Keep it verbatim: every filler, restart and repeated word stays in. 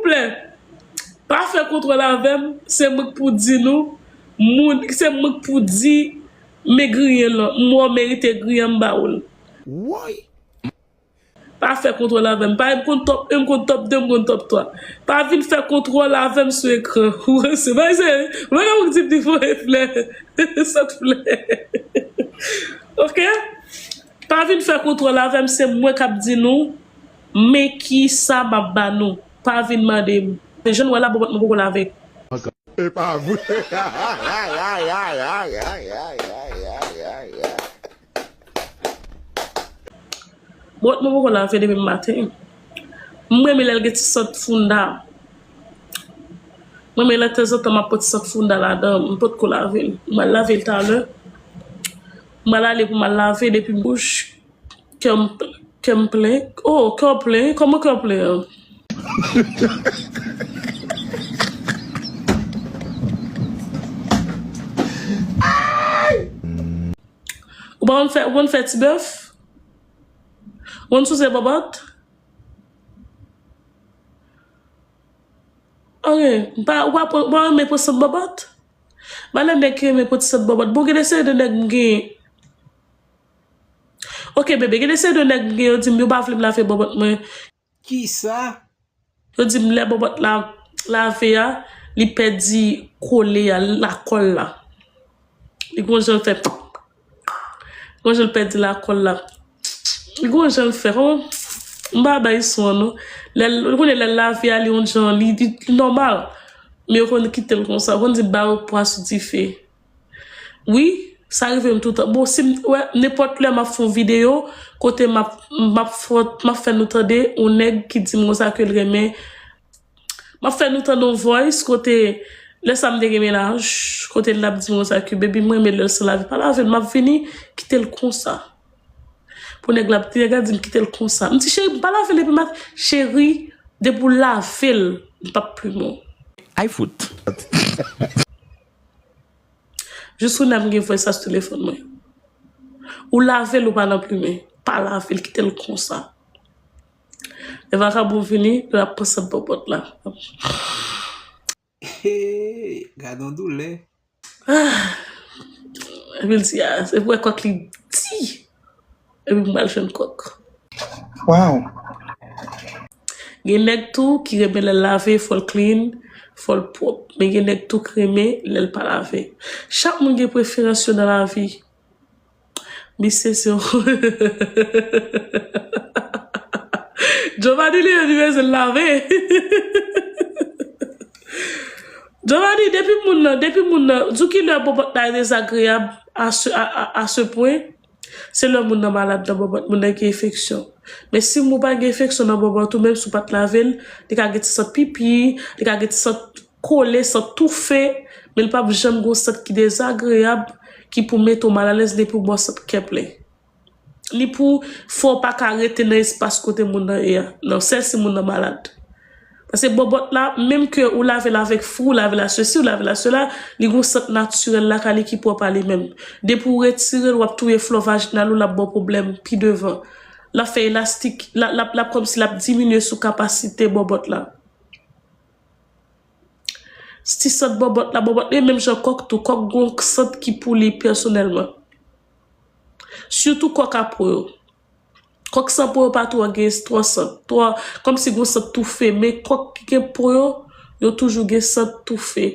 souple, pa fè kontwòl avè m, se mwen k pou di nou, moun, se mwen k pou di, men griyen lan, m wè w merite griyen, m ba ou l. Woy! Pa fè kontwòl avè m. Pa, m konn top un, m konn top deux, m konn top trois. Pa vin fè kontwòl avè m sou ekran. Ou se pa se, mwen ka di m di fò e flè. Sot flè. Ok? Pa vin fè kontwòl avè m, se mwen k ap di nou, men ki sa m ap ba nou. Pa vin mande m. Se jan w wè la, bòbòt mwen poko lave. E pa vre. Bòbòt mwen poko lave depi maten. Mwen renmen lè l gen ti sant founda. Mwen renmen lè tanzantan m ap pran ti sant founda ladan, m potko lave l. M al lave l talè. M al ale pou m al lave depi m bouch. Kè m, kè m plen. Oh, kè w plen? Kòman kè w plen an? Ou pa konn fè, ou konn fè ti bèf? Ou konn souse bòbòt? Ok, ou pa, ou pa, ou pa renmen pran sant bòbòt? Malè nèg ki renmen pran ti sant bòbòt. Bon, gen de seri de nèg m genyen. Ok, bebe, gen de seri de nèg m genyen, yo di m yo pa vle m lave bòbòt mwen. Kisa? Yo di m lè bòbòt la lave a, li pèdi kole a, lakòl la. Li gon jan l fè. Gon jan l pèdi lakòl la. Li gon jan l fè. Kòman? M pa bay sou an non. Lè l, ou konnen lè l lave a, li yon jan, li, li nòmal. Men yo konn kite l konsa. Yo konn di ba yo pwa sou dife. Wi, sa rive m toutan. Bon, si m wè, nenpòt lè m ap fè yon videyo, kote m ap, m ap fè, m ap fè nou tande yon nèg ki di m konsa ke l renmen. M ap fè nou tande yon voice kote, lè sa m te gen mennaj, kote l ap di m konsa ke, baby, m renmen lè l san lave. Pa lave l, m ap vini, kite l konsa. Pou nèg la, nèg la di m kite l konsa. M di, cheri, m pa lave l epi m ap, cheri, depi w lave l, m p ap plimen w. Ay fout. Jis kounye a m gen voice sa sou telefòn mwen. Ou lave l, ou pa nan plimen. Pa lave l, kite l konsa. Lè vakabon vini, l ap pran sant bòbòt la. Hey, gad on doulè. Ah. Epi l di, ah, se pou wè kòk li di. Epi m pral jwenn kòk. Wow. Gen nèg tou ki renmen lè l lave, fò l clean, fò l pwòp. Men gen nèg tou ki renmen lè l pa lave. Chak moun gen preferans yo nan lavi. Misye se yon Giovanni li menm li bezwen lave. Giovanni, depi moun nan, depi moun nan, di w ki lè bòbòt la dezagreyab a se, a, a, a se pwen, se lè moun nan malad nan bòbòt, moun nan gen enfeksyon. Men si moun pa gen enfeksyon nan bòbòt ou, menm si w pa t lave l, li ka gen ti sant pipi, li ka gen ti sant kole, sant toufe, men li p ap janm gen yon sant ki dezagreyab, ki pou mete w malalèz depi w bwè w sant kè plen. Li pou fè w pa ka rete nan espas kote moun nan ye a. Non, sèl si moun nan malad. Paske bòbòt la, menm ke ou lave l avèk fri, ou lave l a sesi, ou lave l a sela, li gon sant natirèl lakay li ki pwòp a li menm. Depi w retire l, w ap touye flò vajinal ou, l ap ba w pwoblèm pi devan. L ap fè elastik, l ap, l ap, l ap kòmsi l ap diminye sou kapasite bòbòt la. Ti sant bòbòt la, bòbòt li menm jan kòk tou, kòk gon sant ki pou li pèsonèlman. Sitou kòk a po yo. Kòk san po yo pa twò gen twò sant, twò, kòmsi gon sant toufe, men kòk ki gen po yo, yo toujou gen sant toufe.